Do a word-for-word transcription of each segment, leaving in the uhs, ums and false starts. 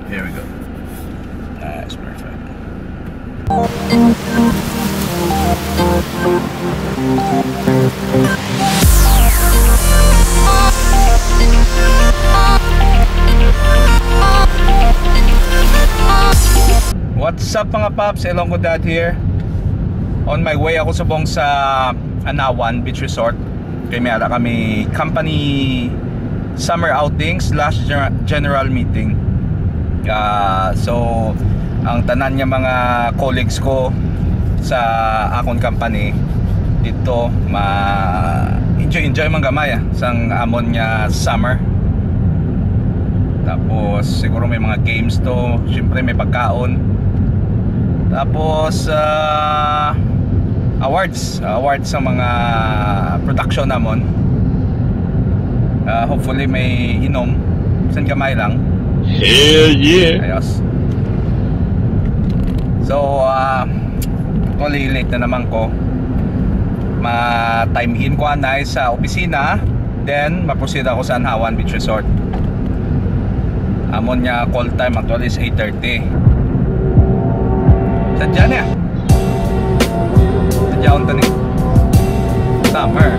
Here we go. That's perfect. What's up, mga paps? Ilonggo Dad here. On my way ako subong sa Anawan Beach Resort. Kay may ara kami company summer outing slash gener-, general meeting. Ah, so, ang tanan nga mga colleagues ko sa akon company dito, ma-enjoy-enjoy man gamay, ah, sang amon nga summer. Tapos, siguro may mga games to. Siyempre, may pagkaon. Tapos, ah, awards. Awards sa mga production namon. Ah, hopefully, may inom. San gamay lang. Hell yeah! Ayos. So, ah, actually, late na naman ko. Ma-time in ko anay sa opisina. Then, ma-proceed ako sa Anawan Beach Resort. Amon nga call time actually is eight thirty. Sadya niya. Sadya unta ni. Summer.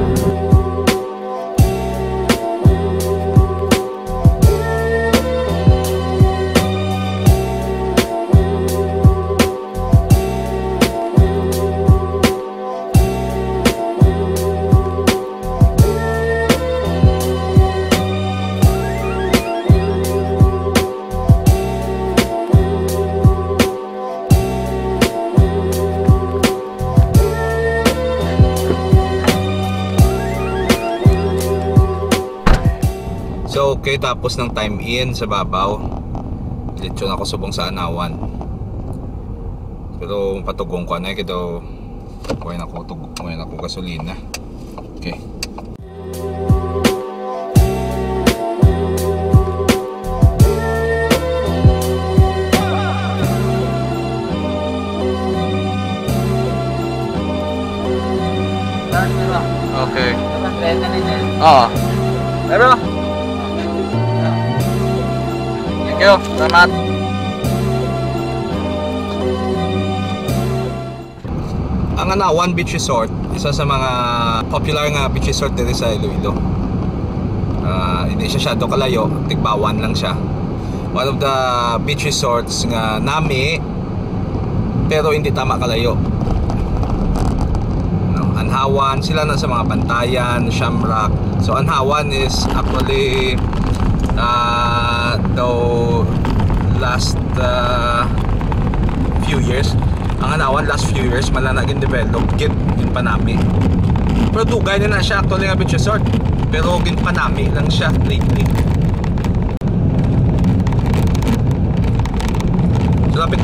So, okay, tapos ng time in sa babaw, diretso na ako subong sa Anawan. Pero patugong ko na, kay daw wala na ko tug-, wala na ko gasolina. Okay. Okay. Oo. Pero, thank you. Salamat. Ang Anawan Beach Resort, isa sa mga popular nga beach resort diri sa Iloilo. Ah, hindi siya syado kalayo, tigbawan lang siya. One of the beach resorts nga nami, pero hindi tama kalayo. No, Anawan, sila na sa mga Bantayan, Shamrock. So, Anawan is actually, ah, the last, ah, few years. Ang Anawan last few years, man lang na gin-develop, gin-, ginpanami. Pero dugay na na siya, actually, nga beach resort. Pero ginpanami lang siya lately. So, lapit.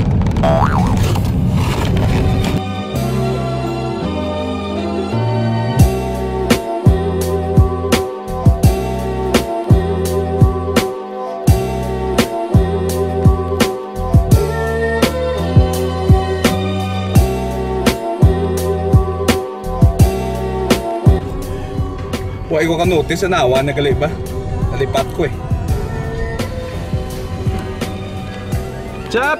Wa ko ka-notice, Anawan na gali ba? Nalipat ko eh. Chap!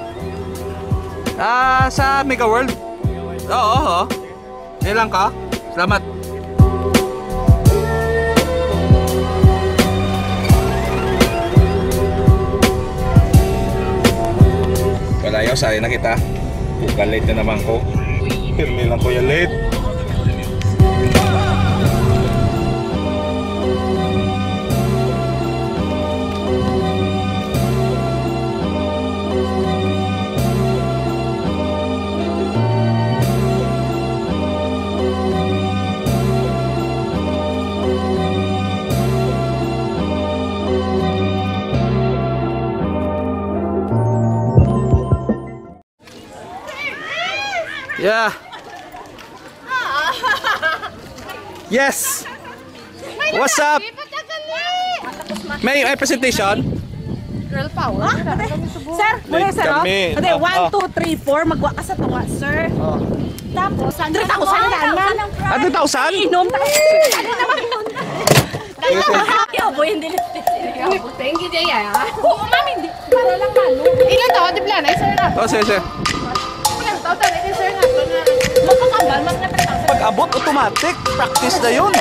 Ah, sa Mega World? Oo, oo. Nilang ka? Salamat. Wala yaw, sali na kita. Puta, late na naman ko. Pirmi lang ko yung late. Yeah. Yes. What's up? May, may presentation? Girl power. Sir, muna, sir, oh. Kami. Hindi, ah, one, ah, two, three, four. Magwa ka sa tunga, sir. Oh. Tapos, three thousand na lang. Ah, three thousand? Inom. Ano naman yun? Thank you, boy. Hindi na. Thank you, Jaya. Oo, ma'am, hindi. Ilan to? Di pala na, sir na. Oh, sige, sige. Ilan to? Tara, sir na. Mapakabal, man nga. Pag-abot, automatic. Practice na yun.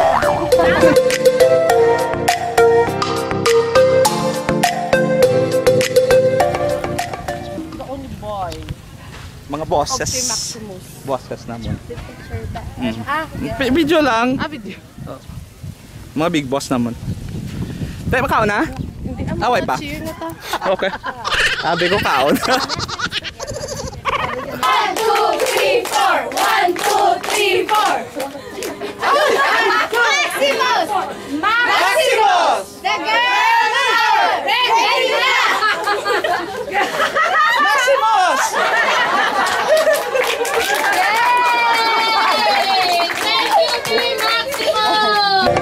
Doon, boy. Mga bosses. Okay, Maximus. Bosses naman. Picture ba? Mm. Ah, yeah. Pi-, video lang. Ah, video. Mga big boss naman. Tayo, makaon na? Hindi, ang Away mga pa? Cheer na to. Okay. Sabi ko, kaon. One, two, three, four. One, two, three, four. Maximus! Maximus! The girls are ready na! Maximus! Yay! Thank you, Team Maximus!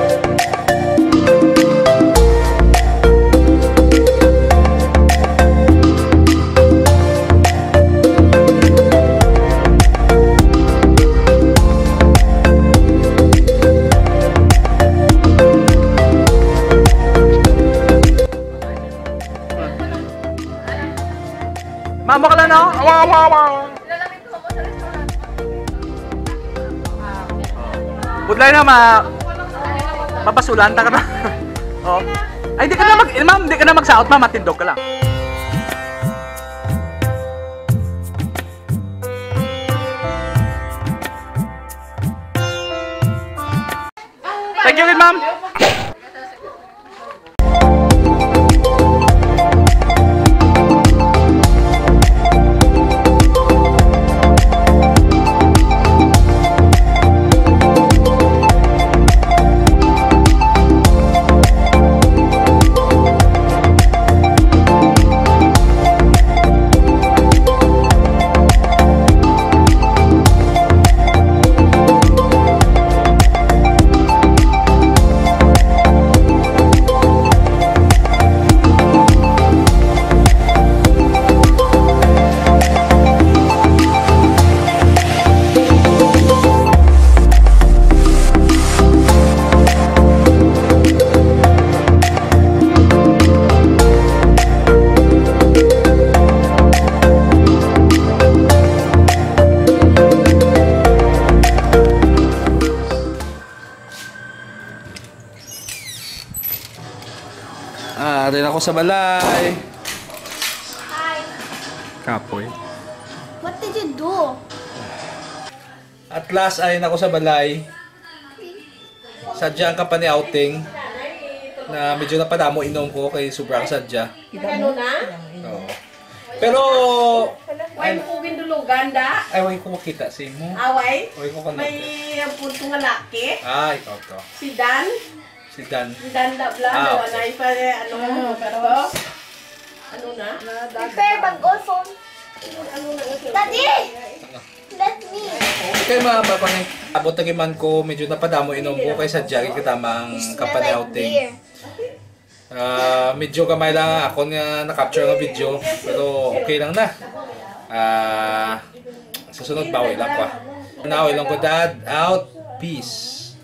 Mamo ka lang, no? Awa, awa, awa. Budlay na, ma-, mapasulan ta ka na. Oh. Ay, di ka na mag-, ma'am, di ka na magsaot, ma'am. Matindog ka lang. Thank you, ma'am. Ah, ari na ko sa balay. Hi. Kapoy. What did you do? At last, ari na ko sa balay. Sadya ang company outing na medyo napadamo inom ko kay sobrang sadya. Ano na? Oo. Pero, Why mo ko gindulugan, da? Ay, why ko makita si mo? Away? Why ko kanagda? May punto nga laki. Ah, ikaw to. Si Dan. Si Dan. Si Dan da bla, Ah, ano, okay. Anay pa, eh, ano, Ah, ano pero to? Ano na? Prepare bag-o phone. Ano na ito? Daddy! Let me. Okay, mga bapang, abot na giman ko, medyo napadamo inom ko kay sadya gid katamang company outing. Ah, medyo gamay lang akon nga na-capture nga video, pero okay lang na. Ah, sa sunod, bawi lang ko, ah. Now, ilong ko, Dad, out. Peace.